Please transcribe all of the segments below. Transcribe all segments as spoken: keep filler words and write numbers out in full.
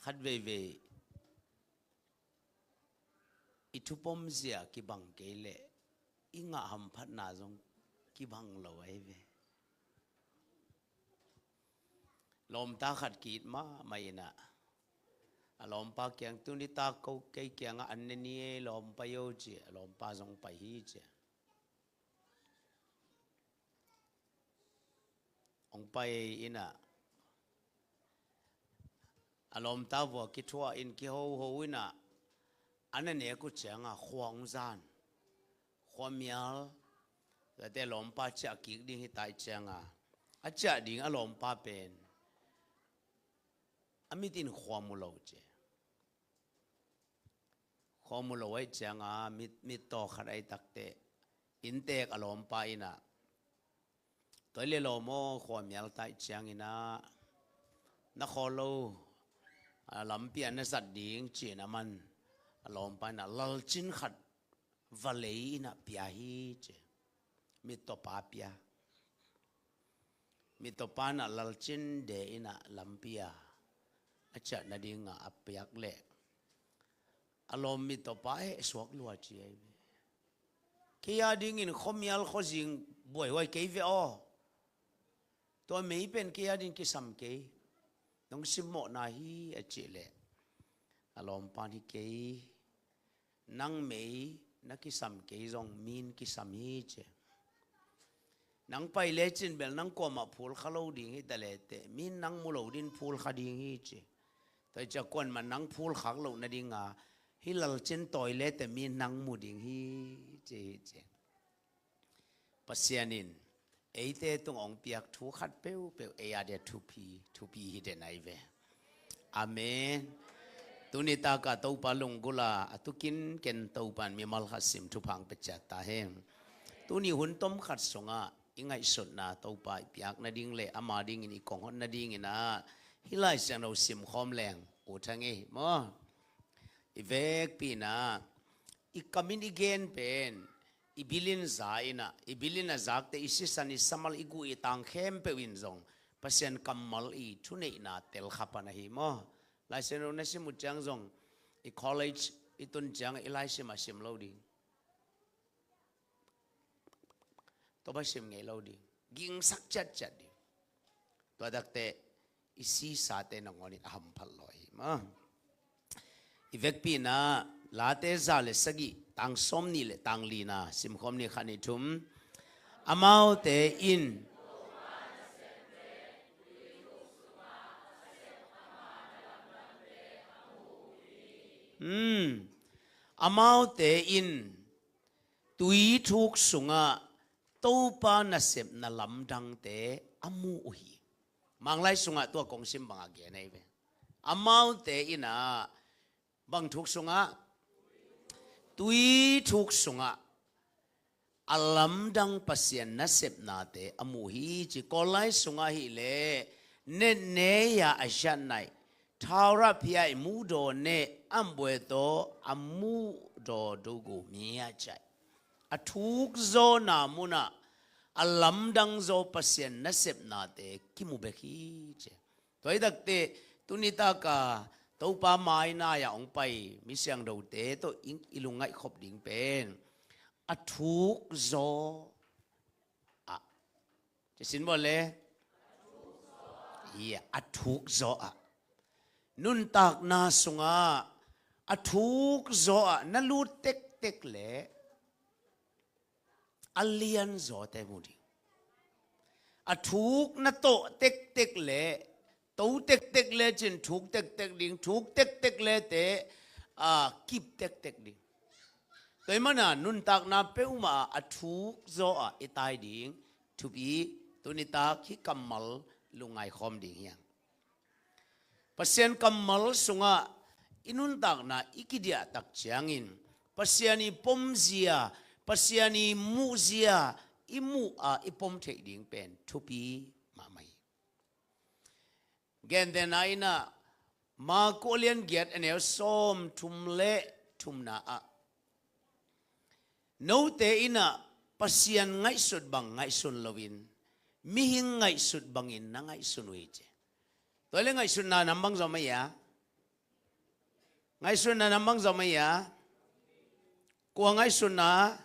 Khat veivei i thupom zia kibang kei leh i ngah hamphatna zong kibang lo ahi ve. Lawmta khat ki-it mahmah in ah, a lawmpa kiang, "Tuni tak ko kei kiangah an ne ni ei lawmpa yo," ci. A lawmpa zong pai hi ci. Hong pai in ah, a lawmta vua kithuah in kihoho in ah, an a nek uh ciangah khua hong zan. Khuamial, tate lawmpa ciah kik ding hi ta i ciangah, a ciah ding a lawmpa pen a mit in khua mu lo ci. Khua mu lo ahih ciangah mit, mittaw khat ahih takteh inntek a lawmpa in ah, "Tua hi leh lawm aw, khuamial ta i ciangin ah na khawl lo, a lampi ah na zat ding," ci-in a man. A lawmpa in ah lalcin khat va lei in ah pia hi ci. Mittawpa pia. Mittawpa in ah lalcin de in ah lampi ah a ciah nadingah a piak leh a lawm mittawpa heh suak lua ci ahi ve. "Kei a dingin khuamial khuazing buaihuai kei ve aw. Tua mei pen kei a dingin kisam kei. Nong simmawhna hi," a cih leh a lawmpa in, "Hi kei. Nang mei na kisam kei zong min kisam hi," ci. "Nang pai lecin bel nang kuamah phul kha lo ding hi ta leteh, min nang mu lo dingin phul kha ding hi," ci. "Tua hi ciah kuaman nang phul khak loh nadinga hih lalcin tawi leteh min nang mu ding hi," ci hi ci. Pasian in eite tungah hong piak thu khat peuhpeuh ei a dia thupi, thupi hi den ahi ve. Amen. Tuni takah Topa lunggulh a, a tukin ken Topa in mimal khat sim thupha hong pia ciat ta hen. Tuni hun tom khat sungah i ngaihsutna Topa i piak nading le ama dingin i kong hon nadingin ah hih Lai Siangtho sim khawm leng ut hang ei maw. I vekpi in ah i kam in i gen pen i bil in za in ah, i bil in a zakte i sisan, i samal, i guh, i tang khempeuh in zong Pasian kammal i thuneihna tel kha pan ahi maw. Lai Siangtho na sim uh ciang zong i college i tun ciang i Lai Siangtho a sim lo ding. Topa sim ngei lo ding. Gingsak ciatciat ding. Tua takte i sisate nangawn in a hamphat lo hi maw. I vekpi in ah Late za le sagih, tang sawmnih le tang lina sim khawm ni, khat, nih, thum. Amaute in Hmm. Amaute in tui thuk sungah Topa nasepna lamdangte a mu uh hi. Manglai sungah tua kong sim bangah gen ahi ve. Amaute in ah bang thuk sungah, tui thuk sungah a lamdang Pasian nasepnate a mu hi ci. Kawllai sungah hi leh, netnei-a a hiatnaih, thaurah phiah-i muhdaw neh, ambueto a muhdaw dugu mi a cai. A thukzawhna munah a lamdangzaw Pasian nasepnate kimu bek hi ci. Tua hi takte tuni taka Topa mai nai-ah hong pai mi siangthote tawh i, i lungngaih khop ding pen a thukzaw ah. Ci sin bawl le. Hi a, a thukzaw ah. Nuntakna sungah a thukzaw ah na lut tektek le a lianzawte mu ding. A thuk na tawh tektek le, to tektek le cin thuk tektek ding, thuk tektek le te, a, kip tektek ding. Tua hi mana nuntakna peuhmah ah a thukzaw ah i tai ding thupi. Tuni tak hih kammal lungngai khawm ding hi hang. Pasian kammal sungah i nuntakna i kidiah tak ciangin Pasian i pomzia, Pasian i muhzia i muh a i pom theih ding pen thupi mahmah hi. Gentehna in ah Marku a lian giat a neu sawmthum le thumna ah, note in ah Pasian ngaihsut bang ngaihsun loin mihing ngaihsut bangin na ngaihsun uh hi ci. Tua le ngaihsutna nam bang zom ahi a? Ngaihsutna nam bang zom ahi a? Kua ngaihsutna?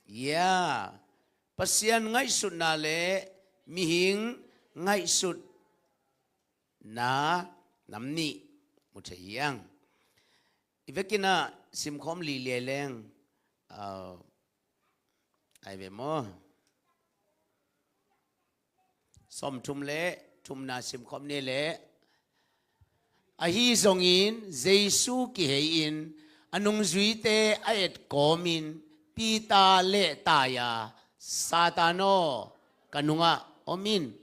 Ya. Pasian ngaihsutna le mihing ngaihsutna nam nih mu thei hi ang. I vekin ah simkhawm liliai leng, ah, ai ve maw? Sawmthum le thumna simkhawm ni le. Ahi zongin Jesu kihei-in a nungzuite a etkawmin Peter lehtai a, "Satan aw, ka nungah om in.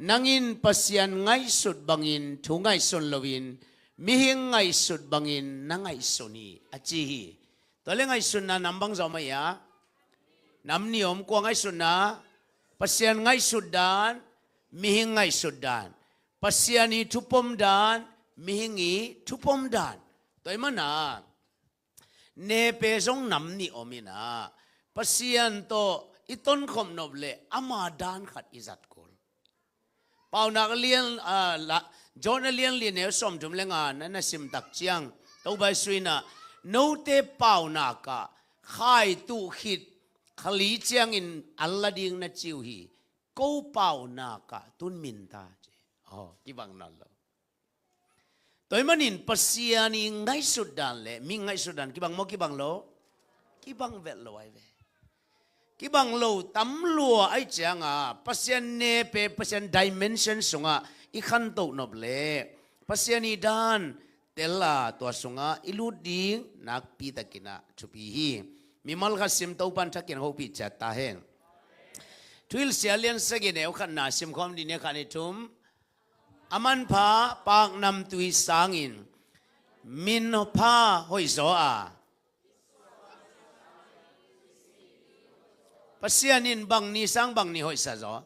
Nang in Pasian ngaihsut bangin thu ngaihsun loin mihing ngaihsut bangin na ngaihsun hi," a ci hi. Tua le ngaihsutna nam bang zom ahi a? Nam nih om. Kua ngaihsutna? Pasian ngaihsut dan, mihing ngaihsut dan. Pasian i thupom dan, mihing i thupom dan. Tua i mana nepe zong nam nih om in ah, Pasian tawh i tonkhop nop le ama dan khat i zat kul. Paunak a lian, ah, la, John a lian li neu sawmthum le nga na, na sim tak ciang, Topa Jesu in ah, "Note paunak ah khaituh khit kha li ciangin an la ding na ci uh hi. Ko paunak ah tun min ta," ci. Oh, kibang nawn lo. Tua i manin Pasian i ngaihsut dan le mi ngaihsut dan kibang maw, kibang lo? Kibang vet lo ai ve. Kibang lo tam lua ai ciang a, Pasian nepe, Pasian dimension sungah i khantoh nop le Pasian i dan tel a, tua sungah i lut ding nakpi takin ah thupi hi. Mimal khat sim, Topan thakin hopih ciat ta hen. Thuhilhsia lian sagih neu khatna simkhawm dih ni, khat, nih, thum. A manpha paknamtui sangin minpha hoihzaw a, Pasian in bang ni sang bang ni hoihsa zaw?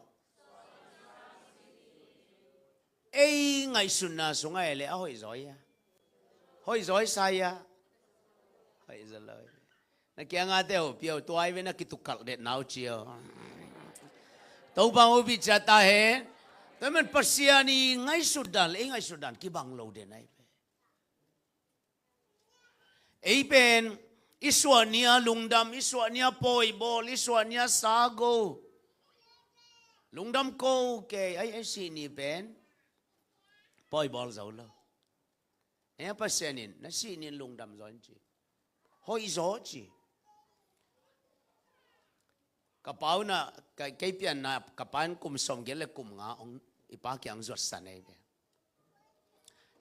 Ei ngaihsutna sungah le a hoihzaw hia? Hoihzaw sa hia? Hoihzaw lo. Na kiangah te ho pia uh, tua ai ve na kitukalh det nau cia. Topa hopih ciat ta hen. Tua man Pasian i ngaihsut dan le ei ngaihsut dan kibang lo den ai ve. Ei pen i suah ni a lungdam, i suah ni a pawibawl, i suah ni a sago, lungdam ko kei ai, ai sih ni pen pawibawl zo lo. Ei a Pasian in na sih ni in lungdam zaw in ci. Hoihzaw ci. Ka pa un ah, ka, kei pianna ka pa in kum sawmgiat le kum nga hong i pa kiang zuatsan ei ve.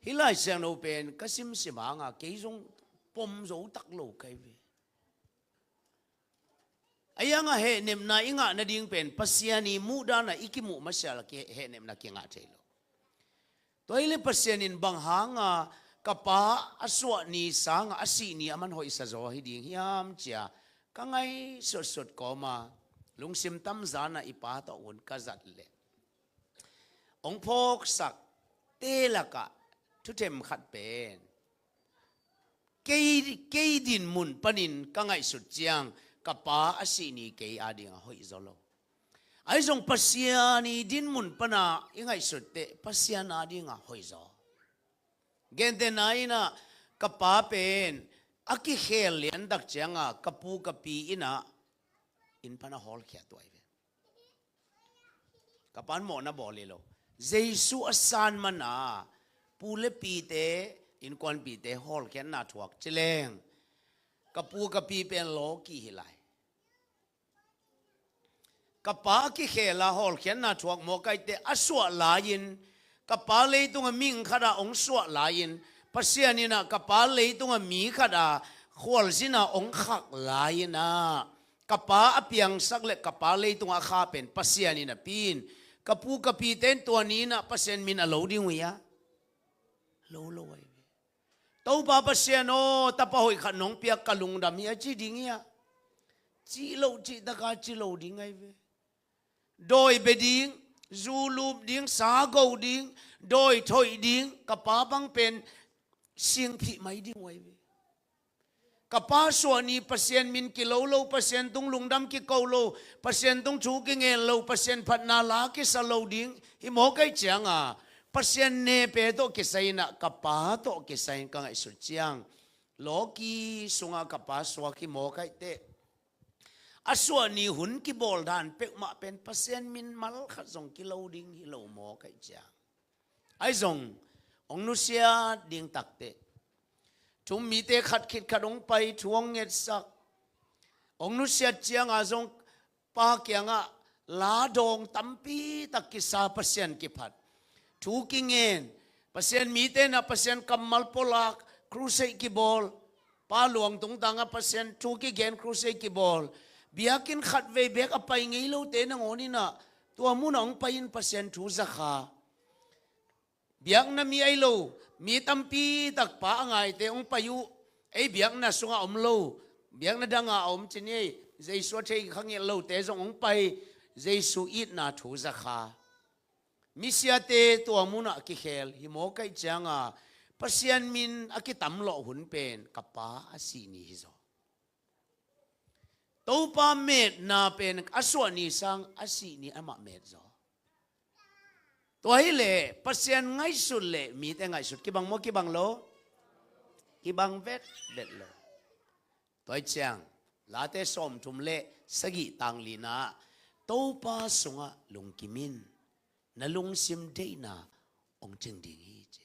Hih Lai Siangtho pen ka simsim hang a kei zong pom zo tak lo ka hi ve. Ahi hang a hehnepna i ngah nading pen Pasian i muhdan a i kimuh masial a ki, hehnepna kingah thei lo. Tua hi le Pasian in bang hang a ka pa a suah ni sang a a sih ni a man hoihsa zaw hi ding hiam cia ka ngaihsutsut kawm a, lungsim tamzan a i pa tawh hun ka zat le hong phawksak te lakah thuthem khat pen kei, kei dinmun panin ka ngaihsut ciang ka pa a sih ni kei ading a hoihzaw lo. Ahi zong Pasian i dinmun pana i ngaihsut teh Pasian ading a hoihzaw. Gentehna in ah ka pa pen a kikhel lian tak ciang a ka pu ka pi in ah inn pan a hawlkhia tuai ve. Ka pan mawhna bawl hi lo. Jesu a san man a pu le pite, innkuanpihte hawlkhiatna thuak ci leng ka pu ka pi pen lawki hi lai. Ka pa a kikhel a hawlkhiatna thuak mawkaite a suah lai-in, ka pa leitung a mihing khat a hong suah lai-in, Pasian in ah ka pa leitung a mi khat a khualzin a hong khak lai-in ah ka pa a piangsak le ka pa leitung a kha pen Pasian in a pi in, ka pu ka pite in tua ni in ah Pasian min a lo ding uh hia? Lo lo ai ve. Topa Pasian aw, tapa hoih khat nong piak, ka lungdam hi a ci ding hia? Cih lo, cih taka ci lo ding ai ve. Dawi bia ding, zu lup ding, sago ding, dawi thoih ding, ka pa bang pen singphih mai ding uh ai ve. Ka pa suah ni Pasian min kilo lo, Pasian tung lungdam kiko lo, Pasian tung thu kingen lo, Pasian phatna la kisa lo ding hi mawk ai ciang a, Pasian nepe tawh kisai in ah, ka pa tawh kisai in ka ngaihsut ciang, lawki sungah ka pa suak hi mawk ahih teh, a suah ni hun kibawl dan peuhmah pen Pasian min mal khat zong kilo ding hi lo mawk ahih ciang, ahi zong hong nusiat ding tak teh, thu-um mite khat khit khat hong pai, thu hong ngetsak, hong nusiat ciangah zong pa kiangah la dawng tampi tak kisa, Pasian kiphat, thu kingen, Pasian mite in ah Pasian kammal pulak, crusade kibawl, pa luang tungtangah Pasian thu kigen, crusade kibawl, biakinn khatvei bek a pai ngei lote nangawn in ah tua munah hong pai-in Pasian thu za kha. Biakna mi ahi lo, mi tampi tak pa a ngaite hong pai uh. Ei biakna sungah om lo, biakna dangah a om ci ni ei, Jesu a thei kha ngiat lote zong hong pai, Jesu itna thu za kha. Misiate tua munah kikhel hi mawk ahih ciangah, Pasian min a kitamlawh hun pen ka pa a sih ni hi zaw. Topa metna pen a suah ni sang a sih ni amah met zaw. Tua hileh Pasian ngaihsut leh mite ngaihsut kibang maw, kibang lo? Kibang vetvet lo. Tua hi ciang, Late sawmthum le sagih, tang lina, Topa sungah lungkim in, na lungsim deihna hong cing ding hi, ci.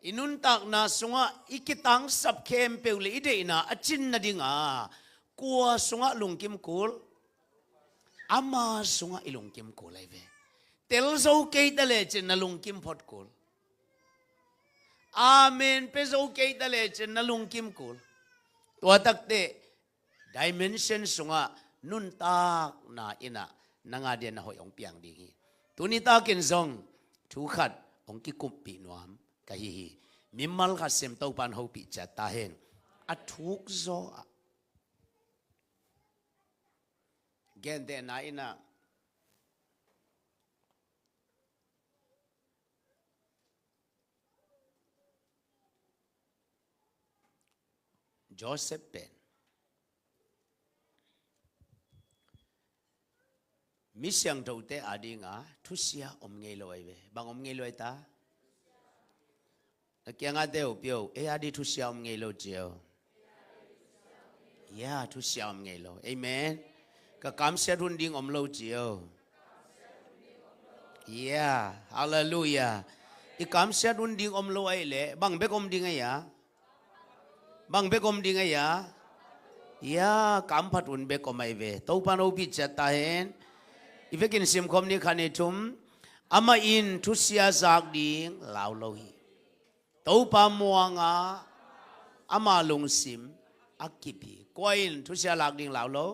I nuntakna sungah i kitangsap khempeuh le i deihna a cin nadinga kua sungah lungkim kul? Ama sungah i lungkim kul ahi ve. Tel zo kei ta lecin na lungkim phot kul. Amen pia zo kei ta lecin na lungkim kul. Tua takteh dimension sungah nuntakna in ah nang a dia na hoih hong piang ding hi. Tuni takin zong thu khat hong kikuppih nuam ka hi hi. Mimal khat sem, Topa'n hopih ciat ta hen. A thuk zaw ah, gentehna in ah, Joseph pen mi siangthote adinga thusia om ngei lo ahi ve. Bang om ngei lo ahi ta? Na kiangah te uh pio, ei a di thusia om ngei lo ci o. Ya, thusia om ngei lo. Amen. Ka kamsiat hun ding om lo ci o. Ya, hallelujah. I kamsiat hun ding om lo ahih leh bang bek om ding ahi a? Bang bek om ding ahi a? Ya, kamphat hun bek om ahi ve. Topa'n hopih ciat ta hen. I vekin simkhawm ni, khat, nih, thum. Amah in thusia zak ding lau lo hi. Topa muang a, ama lungsim a kip hi. Kua in thusia lak ding lau lo?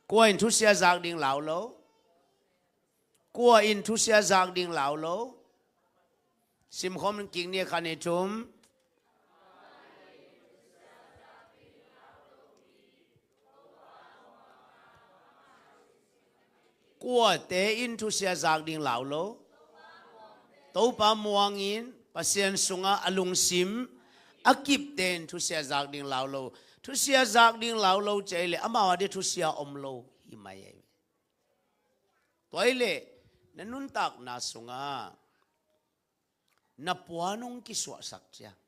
Kua in thusia zak ding lau lo? Kua in thusia zak ding lau lo? Simkhawm kik ni, khat, nih, thum. Kuate in thusia zak ding lau lo? Topa muang in, Pasian sungah a lungsim a kipte in thusia zak ding lau lo. Thusia zak ding lau lo ci ahih leh amau a dia thusia om lo hi mai ahi. Tua ahih leh na nuntakna sungah na puan hong kisuahsak ciang,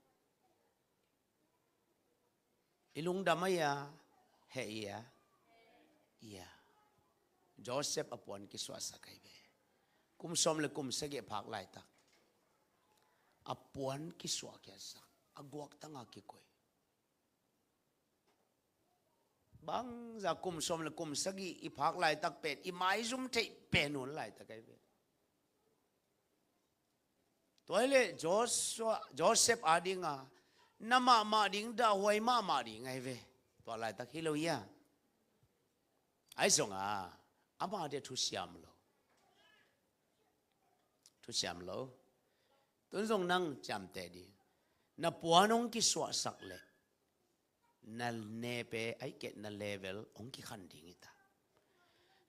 i lungdam ahi a, heh ahi a? Ahi a. Joseph a puan kisuahsak ahi ve. Kum sawm le kum sagih a phak laitak a puan kisuahkhiatsak, a guaktang a kikoih. Bangzah kum sawm le kum sagih i phak laitak pen i maizum theih pen un laitak ahi ve. Tua ahih leh Joshua, Joseph adinga na mahmah ding, dahhuai mahmah ding ahi ve. Tua laitak hi lo hia? Ahi zongin ama dia thusia om lo. Thusia om lo. Tun zong nang ciamteh ding. Na puan hong kisuahsak leh na nepe, ahih kei leh na level hong kikhan ding hi ta.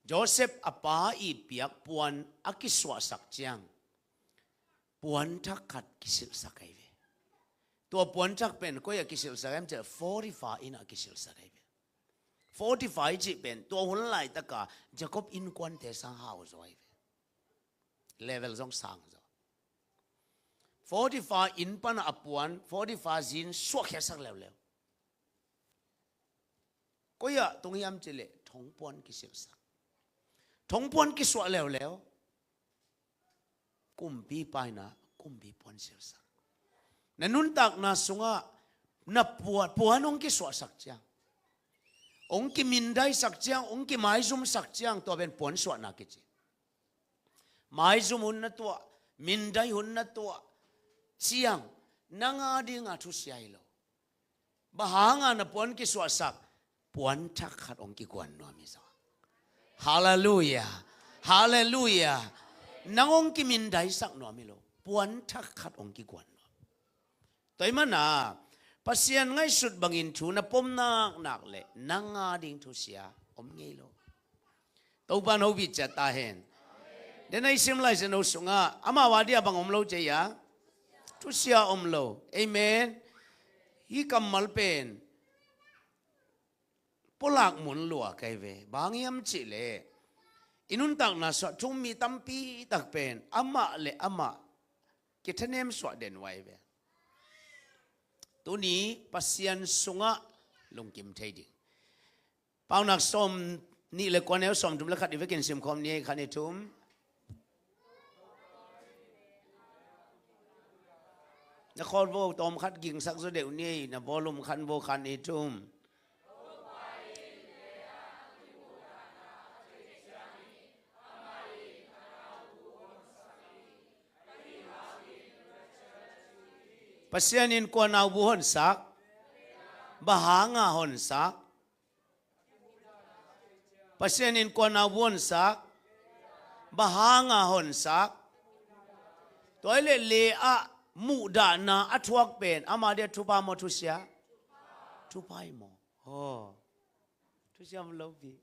Joseph a pa i piak puan a kisuahsak ciang, puanthak khat kisilhsak ahi ve. Tua puanthak pen koi ah kisilhsak hiam cih leh Potiphar inn ah kisilhsak ahi ve. Potiphar i cih pen tua hun laitaka Jacob innkuante sang hau zaw ahi ve. Level zong sang zaw. Potifar inn pana a puan, Potifar zi in suahkhiatsak leuleu. Koi ah tung hiam cih leh thongpuan kisilhsak. Thongpuan kisuah leuleu. Kumpipa in ah kumpi puan silhsak. Na nuntakna sungah na puan, puan hong kisuahsak ciang, hong kimindaisak ciang, hong kimaizumsak ciang, tua pen puansuahna kici. Maizum hun na tuah, mindai hun na tuah ciang, nang a dinga thusia hi lo. Bang hanga na puan kisuahsak? Puan thak khat hong kiguan nuam hi zaw. Halleluiah. Halleluiah. Nang hong kimindaisak nuam hi lo. Puan thak khat hong kiguan nuam. Tua ahih manin Pasian ngaihsut bangin thu na pom naknak leh nang a ding thusia om ngei lo. Topa in hopih ciat ta hen. Den a i sim Lai Siangtho sungah amau a dia bang om lo ci hiam? Thusia om lo. Amen. Hih kammal pen pulak mun lua ka hi ve. Bang hang hiam cih leh i nuntakna sungah thu um mi tampi tak pen amah le amah kithanem suah den uh ahi ve. Tuni Pasian sungah lungkim thei ding. Paunak sawmnih le kua, neu sawmthum le khat i vekin simkhawm ni, khat, nih, thum. Na khawlvo tawm khat gingsak zaw deuh ni, na volume khan vo, khat, nih, thum. Pasian in kua naubu honsak? Bang hanga honsak? Pasian in kua naubu honsak? Bang hanga honsak? Tua hi leh le ah muhdahna a thuak pen ama dia thupha maw, thusia? Thupha hi maw? Aw. Thusia om lo pi.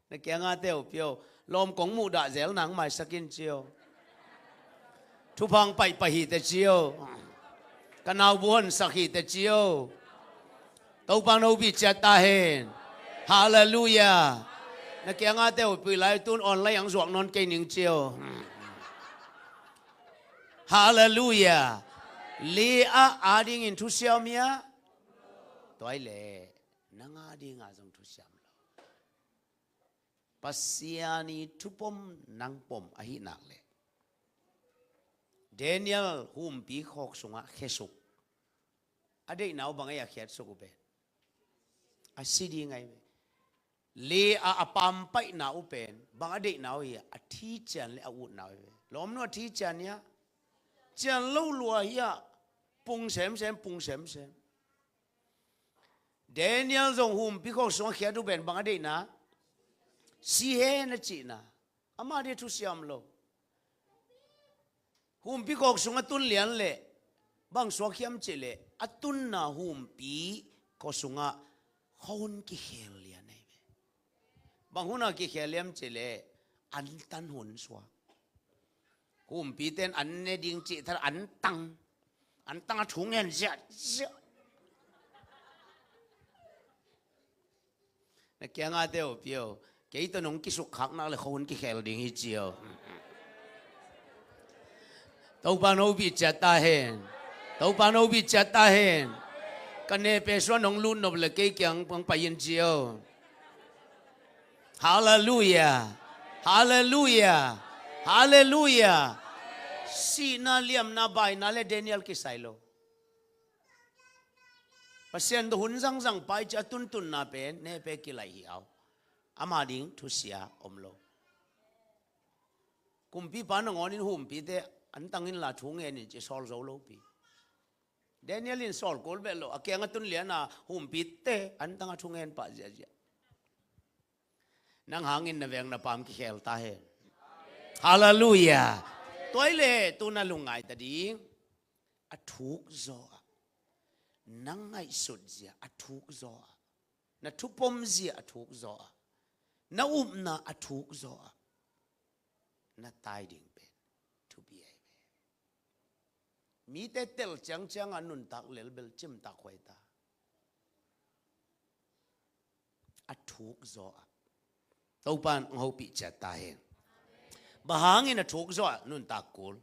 Na kianga teupi aw. Lawm kong muhdah zel nang maisak in ci aw. Thupha hong paipah hi teh ci aw. Ka naubu honsak hi teh ci aw. Topa in hopih ciat ta hen. Halleluiah. Na kianga teupi lai, tun online hong zuak nawn kei ning ci aw. Halleluiah. Le ah a dingin thusia om hiam? Tua hi leh nang a dinga zong thusia om lo. Pasian i thupom nang pom ahih nak leh Daniel humpi khawk sungah khiasuk. A deihna uh bang a hi a khiatsuk uh pen? A si ding ahi ve. Le ah a pampaihna uh pen bang a deihna uh hi a? A thi cian le a utna uh hi ve. Lawmnu, a thi cian hi a? Cian lo lua hi a. Pung semsem, pung semsem. Daniel zong humpi khawk sungah khiat uh pen bang a deihna? Si hen a cihna. Ama dia thusia om lo. Humpi khawk sungah tun lian leh bang suak hiam cih leh a tunna humpi khawk sungah khuahun kikhel lian ahi ve. Bang huna kikhel hiam cih leh antan hun suak. Humpite in an ne ding cih thar antang, antang a thu ngen ziahziah. Na kianga teupi aw. Kei tawh nong kisukkhak nak leh khuahun kikhel ding hi ci aw. Topa in hopih ciat ta hen. Topa in hopih ciat ta hen. Ka nepe sungah nong lut nop leh kei kiang hong pai in ci aw. Halleluiah. Halleluiah. Halleluiah. Sihna, liamna, baina le Daniel kisai lo. Pasian tawh hun zangzang pai ci a tuntunna pen nepe kilaih hi aw. Ama ding thusia om lo. Kumpipa nangawnin humpite antang inla thu ngen in ci sawl zo lo pi. Daniel in sawl kul beh lo, a kianga tun lian a humpite antang a thu ngen pah ziahziah. Nang hangin na veng na paam kikhel ta hen. Halleluiah. Tua hi leh tun a lungngai ta ding. A thuk zaw ah, nang ngaihsut zia a thuk zaw ah, na thupom zia a thuk zaw ah, na upna a thuk zaw ah na tai ding pen thupi ahi ve. Mite tel ciangciang a nuntak lelbel cimtak huai ta. A thuk zaw ah Topa in hong hopih ciat ta hen. Bang hangin a thuk zawh a nuntak kul?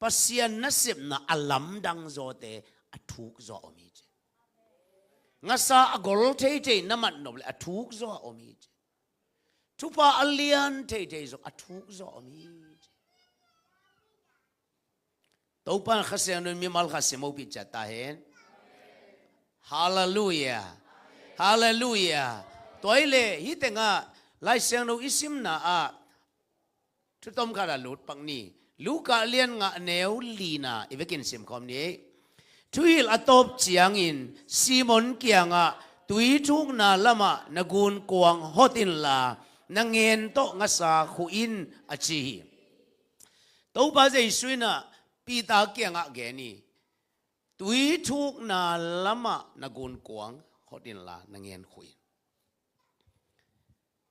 Pasian nasepna a lamdang zawte a thuk zawh om hi ci. Ngasa a gol theithei na mat nop le a thuk zawh a om hi ci. Thupha a lian theithei zong a thuk zawh a om hi ci. Topa Kha Siangtho in mimal khat sim hopih ciat ta hen. Halleluia. Halleluia. Tua hi le hih tengah Lai Siangtho i simna ah thu tom khat a lut pak ni. Luka lian nga neu lina i vekin simkhawm ni. Thuhilh a tawp ciangin Simon kiangah tui thukna lamah na gunkuang hot inla na ngen tawh ngasa khuh in a ci hi. Topa Jesu in ah Peter kiangah gen hi. Tui thukna lamah na gunkuang hot inla na ngen khuh in.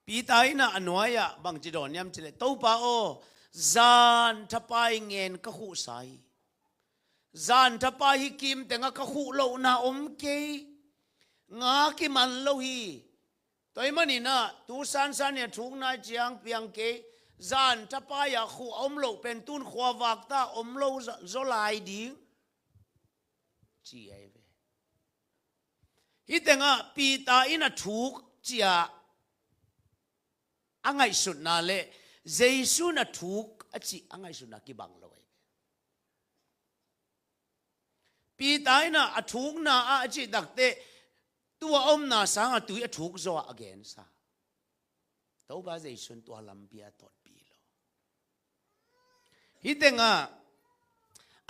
Peter in ah a nuai-ah bangci dawn hiam cih leh, Topa aw, zan thapai ngen ka khuhsa hi. Zan thapai hi kim tengah ka khuh lohna om kei. Nga kiman lo hi. Tua ahih manin ah tu sansan in a thukna ciang piang kei. Zan thapai-ah khuh a om loh pen tun khuavak ta om lo zaw, zaw lai ding ci ahi ve. Hih tengah Peter in a thuk ci-a a ngaihsutna le Jesu in a thuk a cih a ngaihsutna kibang lo ahi ve. Peter in ah a thukna ah a cih takteh tua omna sangah tui a thuk zaw a gensa. Topa Jesu in tua lampi a tawtpi lo. Hih tengah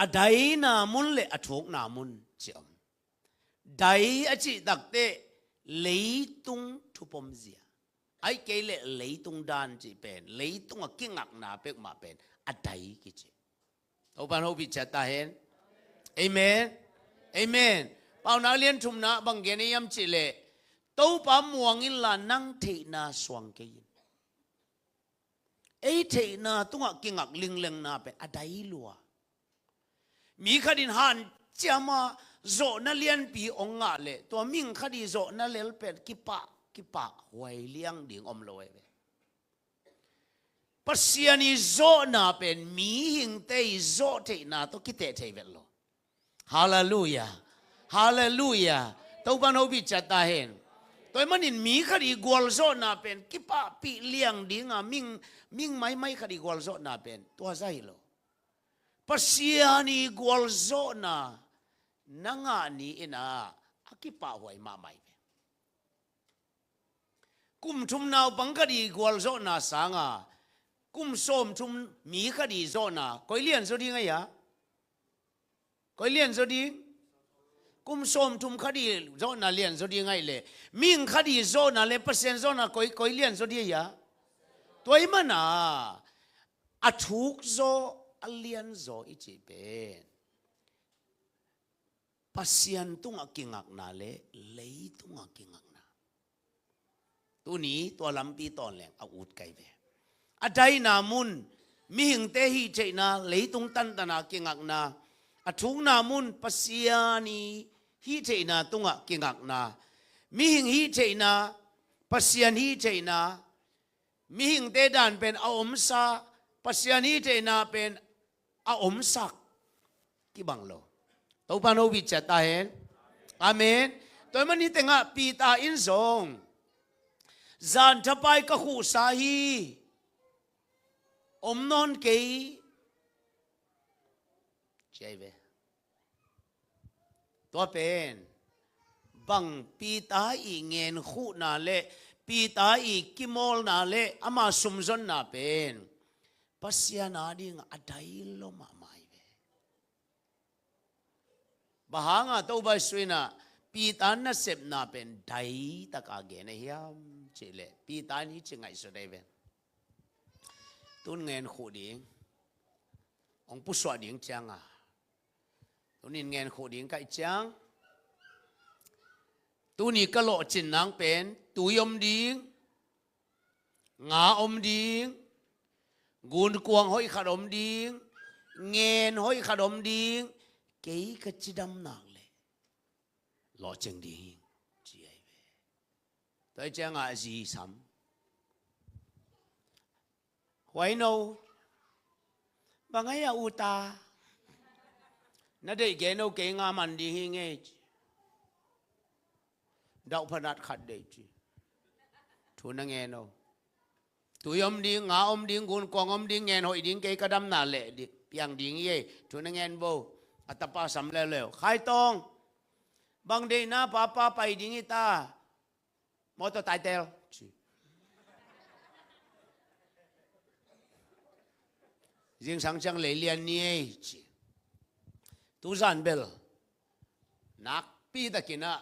a daina mun le a thukna mun ci om. Dai a cih takteh leitung thupom zia. Ahih kei leh leitung dan cih pen leitung a kingakna peuhmah pen a dai kici. Topa in hopih ciat ta hen. Amen. Amen. Paunak lian thumna bang gen hiam cih leh Topa muang inla nang theihna suang kei in. Ei theihna tungah kingak linglengna pen a dai lua. Mi khat in hanciam a zawhna lianpi hong ngah leh tua mihing khat ii zawhna lel pen kipah, kipah huai liang ding om lo ahi ve. Pasian ii zawhna pen mihingte ii zawh theihna tawh kiteh thei vet lo. Halleluia. Halleluia. Topa in hopih ciat ta hen. Tua ahih manin mi khat ii gualzawhna pen kipahpih liang dinga mihing, mihing maimai khat ii gualzawhna pen tua zah hi lo. Pasian ii gualzawhna na ngah ni in ah a kipahhuai mahmah hi ve. Kum thum naupang khat ii gualzawhna sanga kum sawmthum mi khat ii zawhna koi lianzaw ding ahi a? Koi lianzaw ding? Kum sawmthum khat ii zawhna lianzaw ding ahih leh mihing khat ii zawhna le Pasian zawhna koi, koi lianzaw ding ahi a? Tua ahih mana a thukzaw a lianzaw i cih pen Pasian tungah kingakna le leitungah kingakna. Tuni tua lampi tawn leng a ut kai ve. A daina mun mihingte hih theihna leitung tantana kingakna. A thukna mun Pasian ii hih theihna tungah kingakna. Mihing hih theihna, Pasian hih theihna. Mihingte dan pen a omsa, Pasian hih theihna pen a omsak kibang lo. Topa in hopih ciat ta hen. Amen. Tua ahih manin hih tengah Peter in zong zan thapai ka khuhsa hi. Om nawn kei. Ci ahi ve. Tua pen bang Peter ii ngenkhuhna le Peter ii kimawlna le ama sumzonna pen Pasian adingah a dai lo mahmah hi ve. Bang hanga Topa Jesu in ah Peter nasepna pen dai taka gen ahi hiam cih leh Peter in hih ci ngaihsut ahi ve. Tun ngenkhuh ding hong pusuah ding cianga, tuni in ngenkhuh ding ka hih ciang, tuni ka lawhcin nang pen tui om ding, nga om ding, gunkuang hoih khat om ding, ngen hoih khat om ding, kei ka cidam nak leh lawhcing ding hi, ci ahi ve. Tua hi cianga a zi sam. Huaino, Bang hia, u ta? Na deih gen o, kei nga man ding hi ngei, ci. Dauh phanat khat deih, ci. Thu na ngen o. Tui om ding, nga om ding, gunkuang om ding, ngen hoih ding, kei ka damna leh ding, piang ding hi ei. Thu na ngen bo. A tapa sam leuleu. Khai Tawng, bang deihna, papa pai ding hi ta? Motor title, ci. Zingsang ciang lei lian ni ei, ci. Tuzan bel nakpi takin ah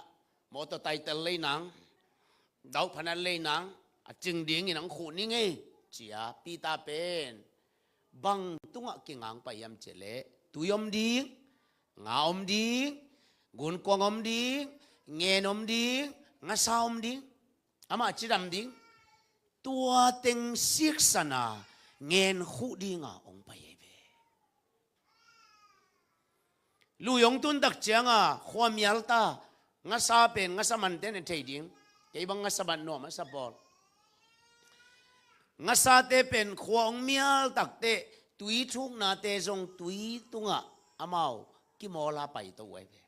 motor title lei nang, dauh phanat lei nang, a cing dingin ang khuh ning ei, ci a. Peter pen bang tungah kinga pai hiam cih leh, tui om ding, nga om ding, gunkuang om ding, ngen om ding, ngasa om ding. Amah cidam ding. Tua teng siksan a ngen khuh dinga hong pai ahi ve. Lui hong tun tak cianga khua mial ta, ngasa pen ngasa man ten a thei ding. Kei bang ngasa man nuam a sa pawl. Ngasate pen khua hong mial takteh tui thuknate zong tui tungah amau kimawl a pai to uh ahi ve.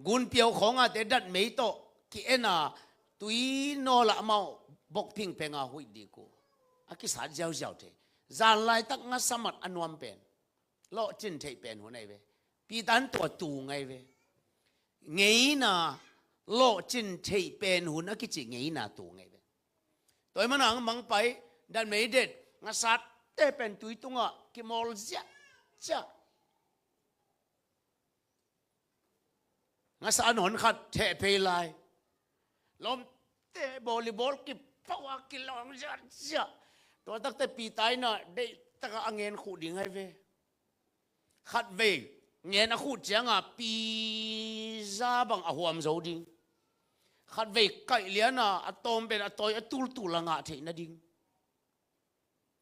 Gunpiau khawngate datmei tawh ki-en a, tui nawl ah amau bok phingpheng a huih dik uh. A kisat ziauziau thei. Zan laitak ngasa mat a nuam pen, lawhcin theih pen hun ahi ve. Peter in tua tung ahi ve. Ngeina, lawhcin theih pen hun a kici ngeina tung ahi ve. Tua ahih manin ang mang pai, datmei det, ngasate pen tui tungah kimawl ziahziah. Ngasa an hon khat theh phei lai. Lawmte volleyball kipawh a kilawng ziahziah. Tua takteh Peter in ah deih takah a ngen khuh ding ahi ve. Khatvei ngen a khuh cianga pizza bang a huam zo ding. Khatvei kaih liana a tawm pen a tawi a tultul a ngah theih nading.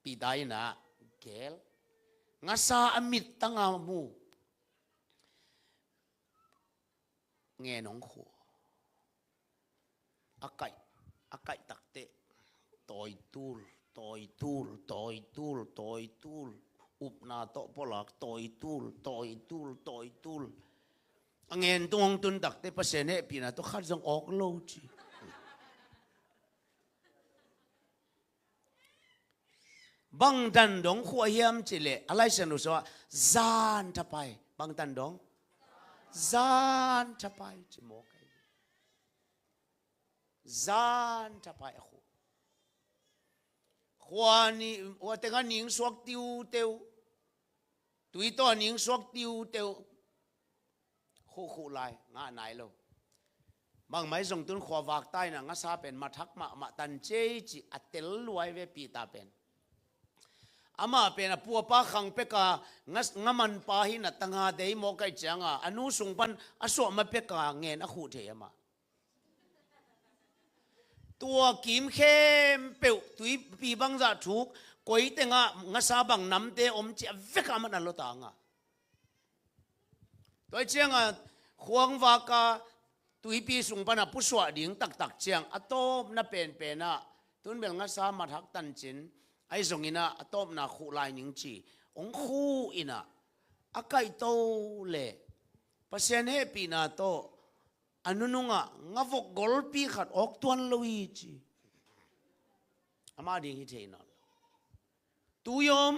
Peter in ah gel. Ngasa a mittang a mu. Ngen hong khuh. A kaih, a kaih takteh tawi tul, tawi tul, tawi tul, tawi tul. Upna tawh pulak, tawi tul, tawi tul, tawi tul. A ngen tung hong tun takteh Pasian hehpihna tawh khat zong awk lo ci. Bang dan dong khuh hiam cih leh, a Lai Siangtho sungah zan thapai. Bang dan dong? Zan thapai ci mawk ahi. Zan thapai a khuh. Khua ni, khua tengah ning suak tiuteu. Tui tawh a ning suak tiuteu. Khuhkhuh lai, ngah nai lo. Bangmah zong tun khuavak ta in ah ngasa pen mathak mahmah tan ciei ci a tel lua ahi ve Peter pen. Amah pen a pu a pa khang peka nga, nga manpa hi na tanga dei mawk ahih cianga a nu sung pan a suah ma peka ngen a khuh thei amah. Tua kim khempeuh tuipi bangzah thuk, koi tengah ngasa bang namte om ci a vek a man a lota ngah. Tua cianga khuavak a tuipi sung pana pusuah ding taktak ciang a tawpna penpenah tun bel ngasa mathak tancin ahi zongin ah a tawpna khuh lai ning ci hong khuh in ah a kaihto le Pasian hehpihna tawh a nunungah nga vok golpi khat awk tuan lo hi ci. Amah ding hi thei nawn lo. Tui om,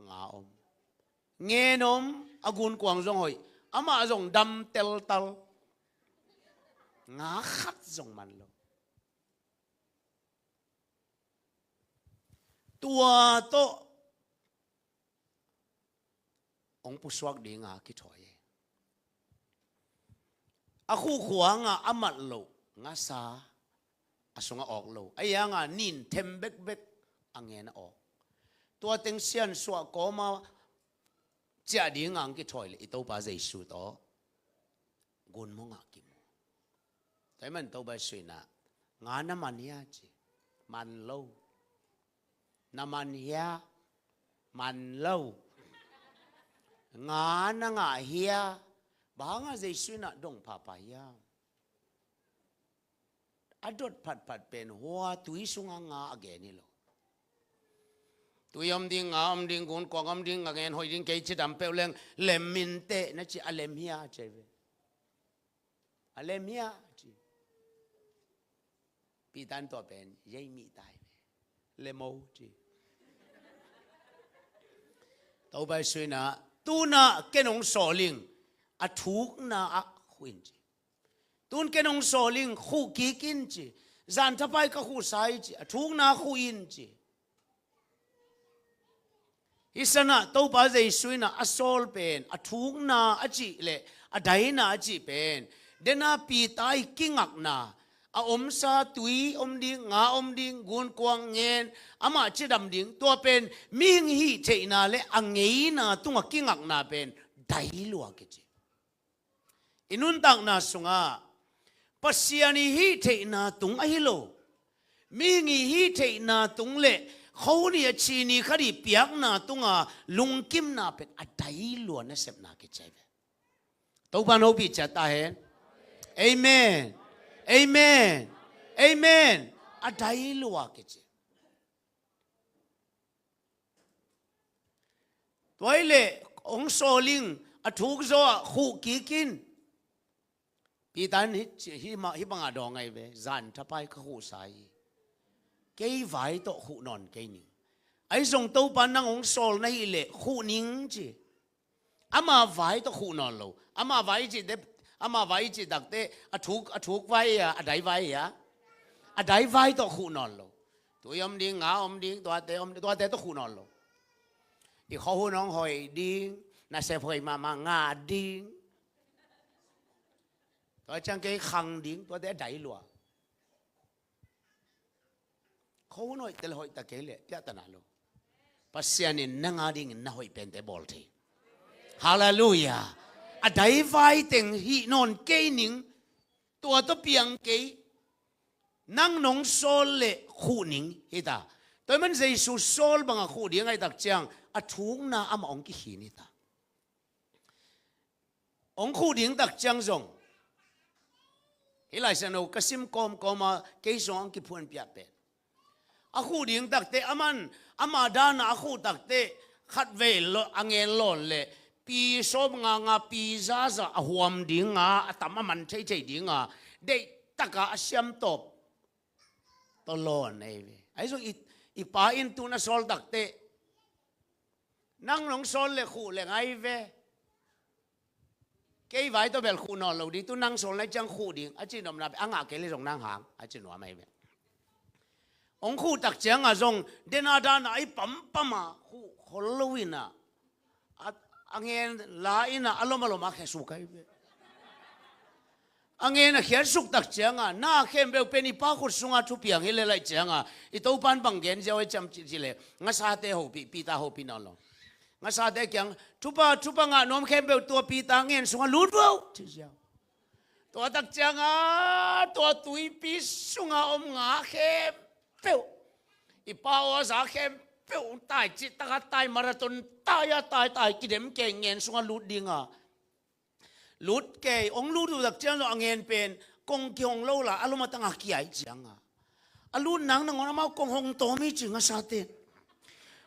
nga om. Ngen om, a gunkuang zong hoih. Amah zong dam teltal. Nga khat zong man lo. Tua tawh hong pusuak dinga kithawi hi. A khuhkhuanga a mat loh ngasa a sungah awk lo. A ianga nin them bekbek a ngen a awk. Tua teng siansuah kawma ciah dinga ang kithawi le i Topa Jesu tawh gunmongah kimu. Tua ahih man Topa Jesu in ah nga na man hia ci. Man lo. Na man hia? Man lo. Nga na ngah hia? Bang hangah Jesu in ah dong phapha hiam? A dot phatphat pen hua tui sunga nga a gen hi lo. Tui om ding, nga om ding, gunkuang om ding, nga ngen hoih ding, kei cidam peuh leng lem inteh na ci, a lem hia ci ve. A lem hia ci. Peter in tua pen ei mihta hi ve. Lem o ci. Topa Jesu in ah, tu-in ah ken hong sawl ing, a thukna ah khuh in ci. Tu-in ken hong sawl ing, khuh kik in ci. Zan thapai ka khuhsa hi ci. A thukna ah khuh in ci. Hi sanah Topa Jesu in ah a sawl pen, a thukna a cih le a daina a cih pen, dena Peter i kingakna, a omsa tui om ding, nga om ding, gunkuang ngen, amah cidam ding, tua pen mihing hih theihna le a ngeina tungah kingakna pen dai lua kici. I nuntakna sungah Pasian i hih theihna tung ahi lo, mihing i hih theihna tung le kho ni a ci ni khat i piakna tunga lungkimna pen a dai lua nasepna kici ve. Topa in hopih ciat ta hen. Amen. Amen. Amen. A dai lua kici. Tua hi leh hong sawl ing, a thuk zawh ah khuh kik in. Peter in hih, hih ma-, hih bangah dawng ahi ve, zan thapai ka khuhsa hi. Kei vai tawh khuh nawn kei ning. Ahi zong Topa in nang hong sawl na hih leh khuh ning ci. Ama vai tawh khuh nawn lo. Ama vai i cih te, ama vai i cih tak teh, a thuk, a thuk vai hi a, a dai vai hi a. A dai vai tawh khuh nawn lo. Tui om ding, nga om ding, tuate om, tuate tawh khuh nawn lo. I khuahun hong hoih ding, nasep hoih mahmah ngah ding. Tua ciang kei khang ding, tuate a dai lua. Khuahun hoih te le hoih ta kei leh piahtana lo. Pasian in nang a dingin na hoih pente bawl thei. Halleluiah. A dai vai teng hih nawn kei ning, tua tawh piang kei. Nang nong sawl leh khuh ning hi ta. Tua ahih man Jesu sawl bangah khuh ding ahih tak ciang, a thukna amah hong kikhin hi ta. Hong khuh ding tak ciang zong, hih Lai Siangtho ka sim kawmkawm a, kei zong hong kiphuanpiak pen, a khuh ding tak teh aman, ama dana a khuh tak teh, khatvei lo-, a ngen lawn leh, pi sawm nga nga, pi zaza a huam ding a, a tam a man theithei ding a, deih taka a siam tawp tawh lawn ahi ve. Ahi zong i, i pa in tu-in a sawl tak teh, nang nong sawl leh khuh leng ahi ve. Kei vai tawh bel khuh nawn lo ding, tu nang sawl na hih ciang khuh ding, a cih nopna pen, a ngah kei leh zong nang hang, a cih nuam ahi ve. Hong khuh tak ciangah zong, dena dana a i pampam a khuh khol lo in ah, a, a ngen la in ah, a lom a lom a khiatsuk ahi ve. A ngen a khiatsuk tak ciangah, na khempeuh pen i Pa khut sungah thupiang hi leh laih ciangah, i Topa in bang gen ziau ahi ciam ci, ci leh, ngasate hopih, Peter hopih nawn lo. Ngasate kiang, thupa, thupa ngah nuam khempeuh tua Peter ngen sungah lut vo, ci ziau. Tua tak ciangah, tua tuipi sungah om nga khempeuh, i pa aw a za khempeuh, tai cih taka tai, marathon tai a tai, tai kidem kei, ngen sungah lut ding a. Lut kei, hong lut uh tak ciang zong a ngen pen, kong kihong lo la, a lom a tang a kia ahih ciangah, a lut nang nangawn amau kong hong tawm hi ci, ngasate.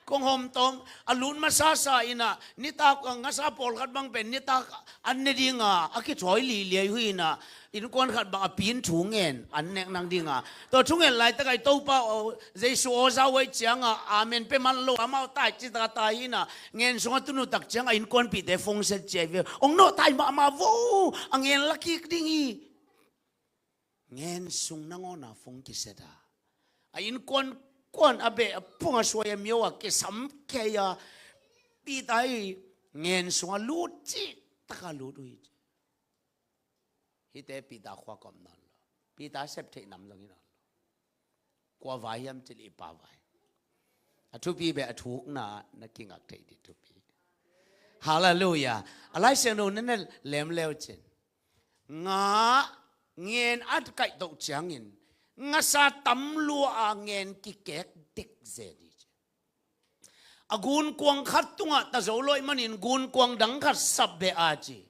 Kong hong tawm, a lut masasa in ah, nitak, ngasa pawlkhat bang pen, nitak an ne ding a, a kithawi liliai uh hi in ah, innkuan khat bang a pi in thu ngen, an nek nang ding a. Tua thu ngen laitak ah i Topa aw, Jesu aw za uh ahih ciangah, amen pia man lo, amau tai cih taka tai hi in ah, ngen sungah tun uh tak ciangah innkuanpihte phone set ciai ve. Hong nawhtai mahmah vo, a ngen la kik ding hi. Ngen sung nangawn a phone kiset a, a innkuan kuan a beh a pung a suai a myo a kisam kei a, Peter i ngen sungah lut cih taka lut uh hi. Hihte Peter khua kawm nawn lo. Peter sep theih nam zong hi nawn lo. Kua vai hiam cih leh i pa vai. A thupi beh a thukna na kingak theih ding thupi. Halleluiah. A Lai Siangtho na na lem leu cin, nga ngen a kaih toh ciangin, ngasa tam lua a ngen kikek dek zen hi ci. A gunkuang khat tungah ta zo lo ahih manin gunkuang dang khat sap beh a ci.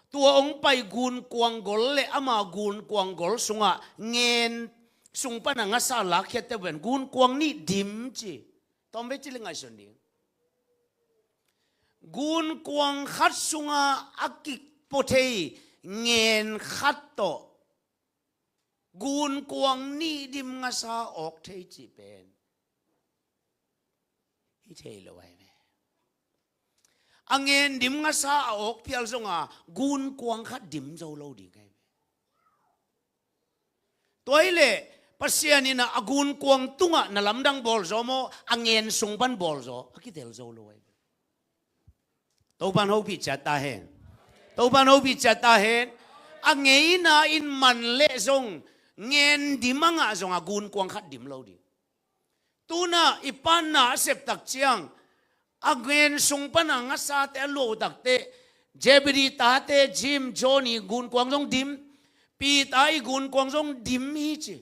Tua hong pai gunkuang gol le ama gunkuang gol sungah ngen sung pana ngasa lakkhiatte pen gunkuang nih dim ci. Tawm vei ci le ngaihsun ding. Gunkuang khat sungah a kipua thei ngen khat tawh gunkuang nih dim ngasa awk thei cih pen hi thei lo ahi ve. A ngen dim ngasa a awk phial zonga gunkuang khat dim zo lo ding ahi ve. Tua hi leh Pasian in a gunkuang tungah na lamdang bawl zaw maw, a ngen sung pan bawl zaw, a kitel zo lo ahi ve. Topan hopih ciat ta hen. Topan hopih ciat ta hen. A ngeina in man leh zong ngen dim a ngah zong a gunkuang khat dim lo ding. Tuna i panna a sep tak ciang a ngen sung pana ngasate a luah uh takteh Zebedee tate Jim, Johnny gunkuang zong dim, Peter i gunkuang zong dim hi ci.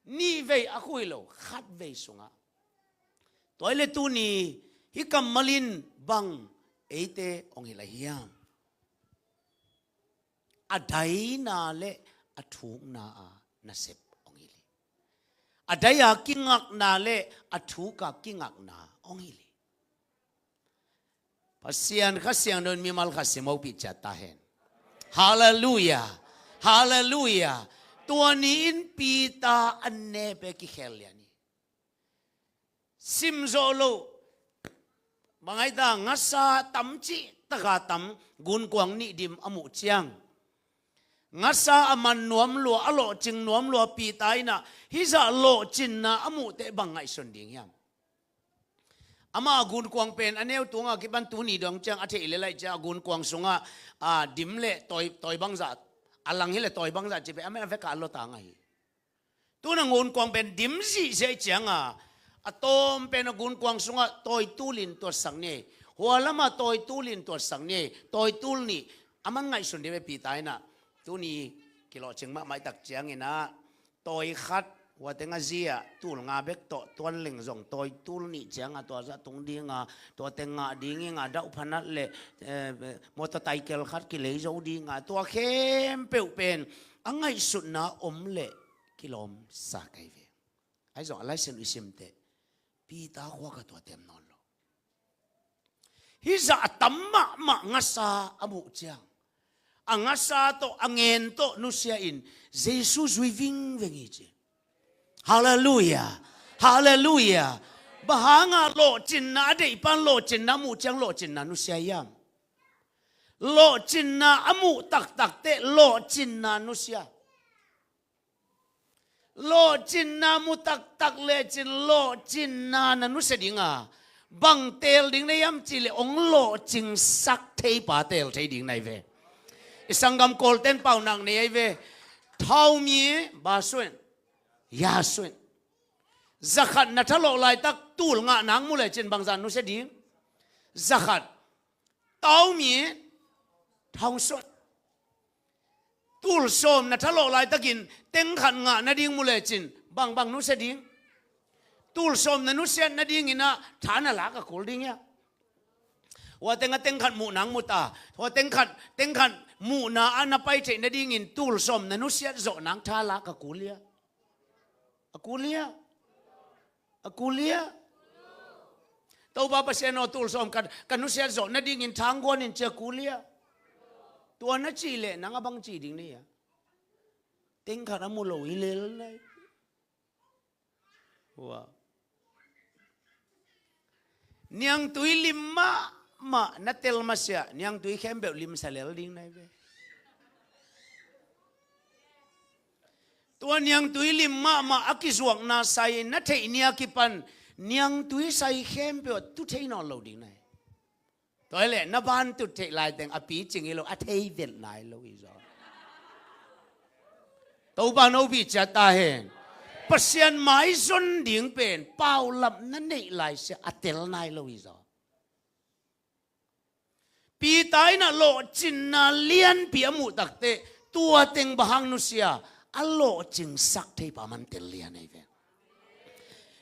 Nih vei a khui lo, khat vei sungah. Tua hi leh tuni hih kammal in bang eite hong hilh ahi hiam? A daina le a thukna a nasep hong hilh hi. A dai a kingakna le a thuk a kingakna hong hilh hi. Pasian Kha Siangtho in mimal khat sim hopih ciat ta hen. Halleluiah. Halleluiah. Tua ni-in Peter a nep e kikhel lian hi. Sim zawh loh. Bang ahi ta, ngasa tam cih taka tam, gunkuang nih dim a muh ciang, ngasa a man nuam lua, a lawhcing nuam lua Peter in a hih zah lawhcinna a muh teh bang ngaihsun ding hiam? Amah a gunkuang pen a neu tunga kipan tuni dong ciang a theih leh laih ciang a gunkuang sungah a dim leh tawi, tawi bangzah, a lang hi leh tawi bangzah ci pen amah a vekah a lawtang ahi. Tuna gunkuang pen dim zihziah cianga a tawm pen a gunkuang sungah tawi tulin tuatsak ni. Hua lamah tawi tulin tuatsak ni. Tawi tul nih a man ngaihsun dih ve Peter in a. Tuni kilawhcing mahmah i tak ciangin a tawi khat, hua teng a zia tul nga bek tawh tuan leng zong tawi tul nih cianga tua zah tung dinga, tua teng ngah ding inga dauh phanat le, eh, motorcycle khat kilei zo dinga, tua khempeuh pen a ngaihsutna om leh kilawm sa kei ve. Ahi zong a laisen i simteh Peter khua ka tua tem nawn lo. Hih zah a tam mahmah ngasa a muh ciang a ngasa tawh a ngen tawh nusia in Jesu zui vingveng hi ci. Halleluiah. Halleluiah. Bang hanga lawhcinna a deihpan lawhcinna muh ciang lawhcinna nusia hiam? Lawhcinna a muh taktak teh lawhcinna nusia. Lawhcinna mu taktak lecin lawhcinna na nusia dinga bang teel ding na hiam cihleh hong lawhcingsak theipa teel thei ding na hi ve. I sanggam Kawlten paunak nei ahi ve. Thaumie ba suen, ya suen. Zakhat na thalawh laitak tul ngah nang mu lecin bangzah nusia ding? Zakhat. Thaumie, thong suen. Tul sawm na thalawh laitakin tengkhat ngah nading mu lecin bangbang nusia ding? Tul sawm na nusiat nadingin ah tha na lak a kul ding hia? Hua teng a tengkhat muh nang mu ta, hua tengkhat, tengkhat muhna a na pai theih nadingin tul sawm na nusiat zawh nang tha lak a kul hia? A kul hia? A kul hia? Topa Pasian aw, tul sawm ka, ka nusiat zawh nadingin thangguan in ci a kul hia? Tua na cih leh nang a bang ci ding na hia? Tengkhat a mu lo hi lel na hi. Ua. Niangtui lim mahmah na tel masiah niangtui khempeuh limsa lel ding na hi ve. Tua niangtui lim mahmah a kizuakna sai na theih ni a kipan niangtui sai khempeuh a tu thei nawn lo ding na hi. Tua hi leh na ban tut theih laiteng a picing hi lo, a thei vet nai lo hi zaw. Topa hopih ciat ta hen. Pasian maizon ding pen paulap na neih laisia a tel nai lo hi zaw. Peter in a lawhcinna lianpi a muh takteh tua teng bang hang nusia, a lawhcingsak theipa man tel lian ahi ve.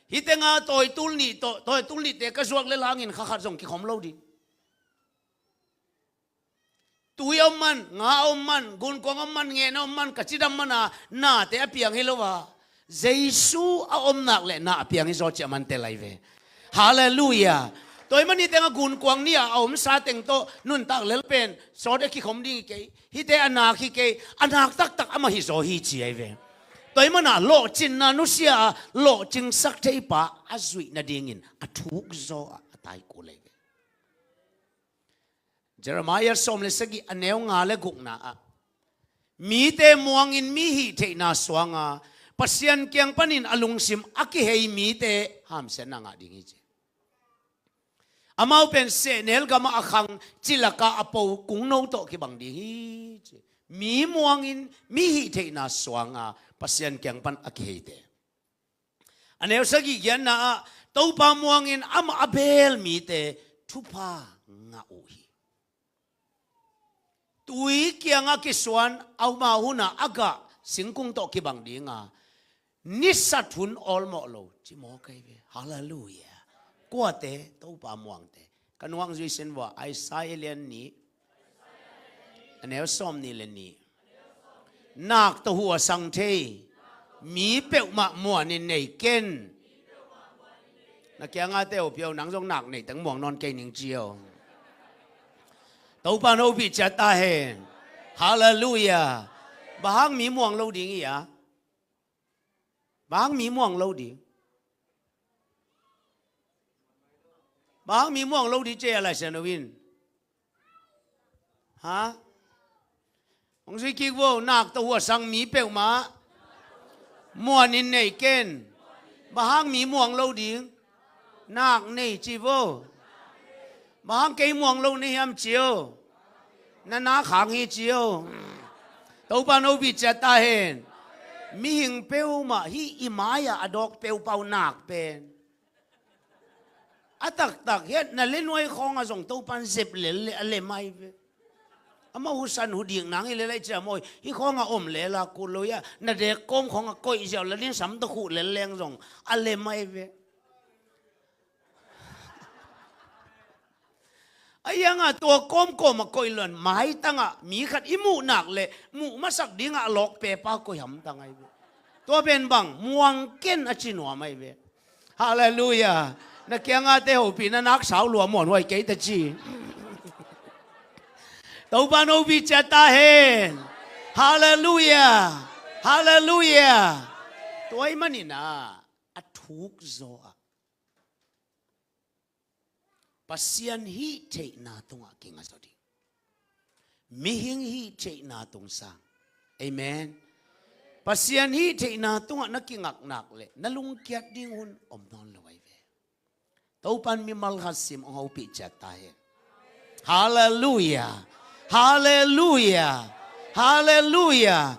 Hih tenga tawitul nih tawh, tawitul nihte ka zuak le langin kha khat zong kikhawm lo ding. Tui a om man, nga a om man, gunkuang a om man, ngen a om man, ka cidam mana nate a piang hi lo a, Jesu a om nak le na a piang hi zaw ci a man tel ahi ve. Halleluiah. Tua ahih manin hih tengah gunkuang ni-a a omsa teng tawh nuntak lel pen sawt a kikhom ding hi kei. Hihte a nak hi kei, a nak taktak amah hizaw hi ci ahi ve. Tua ahih manin lawhcinna nusia a lawhcingsak theipa a zuih nadingin a thuk zaw a a taikul ahi ve. Jeremiah sawm le sagih a neu nga le gukna ah mite muangin mi hih theihna suanga Pasian kiang panin a lungsim a kihei mite hamsiatna ngah ding hi ci. Amau pen sehnel gamah a khang cilaka a po kungno tawh kibang ding hi ci. Mi muangin mi hih theihna suanga Pasian kiang pan a kiheite. A neu sagih giatna ah Topa muangin amah a beel mite thupha ngah uh hi. Tui kiangah kisuan a uma hunah a gah singkung tawh kibang dinga nisat hun awlmawh lo ci mawk ahi ve. Halleluiah. Kuate Topa muangte? Ka nuang zui sin vua Isaiah lian nih a neu sawm nih le nih. Nak tawh huh a sang thei mi peuhmah muanin nei ken. Na kiangate uh piau nang zong nak nei teng muang nawn kei ning cio. Topa in hopih ciat ta hen. Halleluiah. Bang hang mi muang lo ding hi a? Bang hang mi muang lo ding? Bang hang mi muang lo ding ci a Lai Siangtho in? Ha? Hong zui kik vo, nak tawh huh a sang mi peuhmah muanin nei ken. Bang hang mi muang lo ding? Nak nei ci vo. Bang hang kei muang lo nei hiam cio? Na nak hang hi cio. Topa in hopih ciat ta hen. Mihing peuhmah hih i mai-ah a dawk peuhpau nak pen a taktak hiat na le nuai khawngah zong Topa in zep lel le a lem ahi ve. Amau husan hudik nang hi le lai cia maw, hih khawngah om lel a kul lo hi a, na dek kawm khawngah koih ziau la din sam tawh khuh lel leng zong a lem ahi ve. A hiangah tua kawmkawm a koih luan maitangah mi khat i muh nak le muh masak dingah a lawk pepa koih hamtang ahi ve. Tua pen bang muang ken a ci nuam ahi ve. Halleluiah. Na kiangate hopih na nak sau lua muan huai kei ta ci. Topa in hopih ciat ta hen. Halleluiah. Halleluiah. Tua ahih manin a thuk zaw ah Pasian hih theihna tungah kinga zaw ding. Mihing hih theihna tung sang. Amen. Pasian hih theihna tungah na kingak nak le na lungkiat ding hun om nawn lo ahi ve. Topa in mimal khat sim hong hopih ciat ta hen. Halleluiah. Halleluiah. Halleluiah.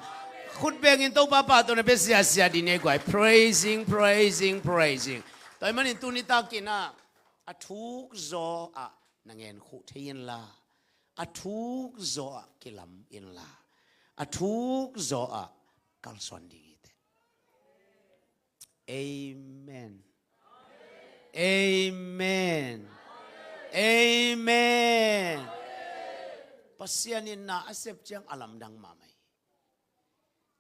Khut bengin Topa pahtawi na pia siasia dih ni ei guai. Praising, praising, praising. Tua ahih manin tuni takin ah a thuk zaw ah na ngen khuh thei inla, a thuk zaw ah kilam inla, a thuk zaw ah kalsuan ding hi teh. Amen. Amen. Amen. Pasian in na a sep ciang a lamdang mahmah hi.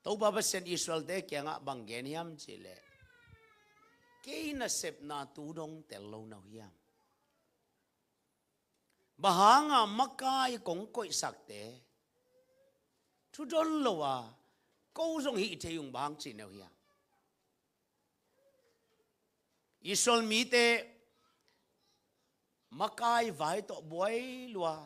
Topa Pasian Israel-te kiangah bang gen hiam cihleh, kei nasepna tu dong tel lo na uh hiam? Bang hanga makai kong koihsakte thudon lo a ko zong hih thei ung bang cih na uh hiam? Israel mite makai vai tawh buai lua.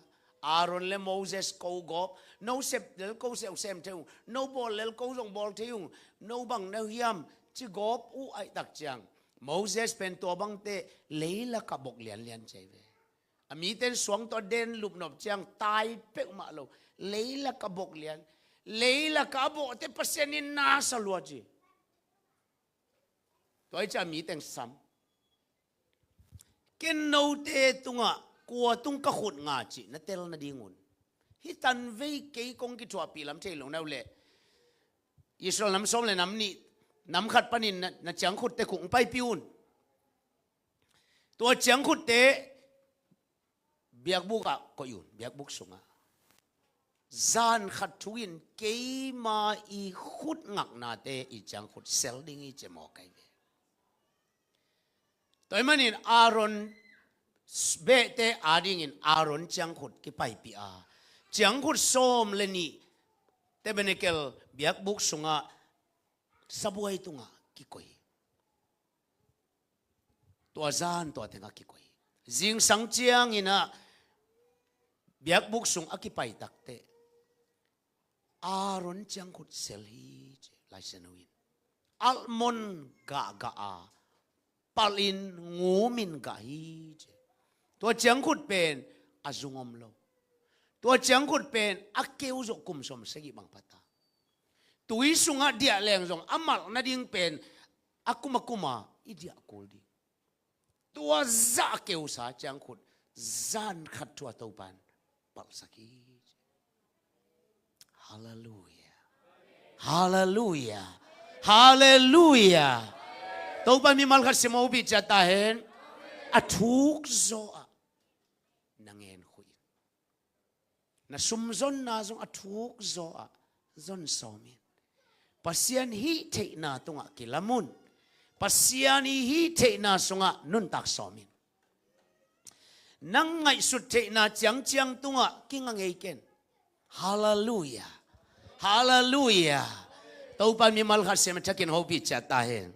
Aaron le Moses ko gawp, no sep lel ko sem thei ung, no bawl lel ko zong bawl thei ung, no bang na uh hiam ci gawp uh aihtak ciang Moses pen tua bangte leilakah bok lianlian ci ahi ve. A mite in suang tawh den lupnop ciang tai peuhmah lo. Leilakah bok lian. Leilakah a bokte Pasian in na sa lua ci. Tua hi ciah mi teng sam. Ken note tungah kua tung ka khut nga cih na tel nadingun hih tanvei kei kong kithuahpih lam thei lo na uh leh Israel nam sawm le nam nih nam khat panin na, na ciangkhutte kung paipih un. Tua ciangkhutte biakbuk ah koih un, biakbuk sungah. Zan khat thu in keima i khut ngaknate i ciangkhut sel ding hi ci mawk ahi ve. Tua ahih manin Aaron behte adingin Aaron ciangkhut kipaipih a, ciangkhut sawm le nih tabernacle biakbuk sungah sabuai tungah kikoih. Tua zan tua tengah kikoih. Zingsang ciangin ah biakbuk sung a kipai takteh Aaron ciangkhut sel hi ci Lai Siangtho in. Almond gahgah a palhin ngumin gah hi ci. Tua ciangkhut pen a zung om lo. Tua ciangkhut pen a keu zawh kum sawm sagih bang pha ta. Tui sungah diah leng zong a malh nading pen a kum a kum a i diah kul ding. Tua zah a keusa ciangkhut zan khat thu a Topan palhsak hi. Halleluia. Halleluia. Halleluia. Topan mimal khat sim, hopih ciat ta hen. A thuk zaw ah na ngen khuh in. Na sumzonna zong a thuk zaw ah zon sawm in. Pasian hih theihna tungah kilam un. Pasian ii hih theihna sungah nuntak sawm in. Nang ngaihsut theihna ciangciang tungah kinga ngei ken. Halleluia. Halleluia. Topan mimal khat sim, a thakin hopih ciat ta hen.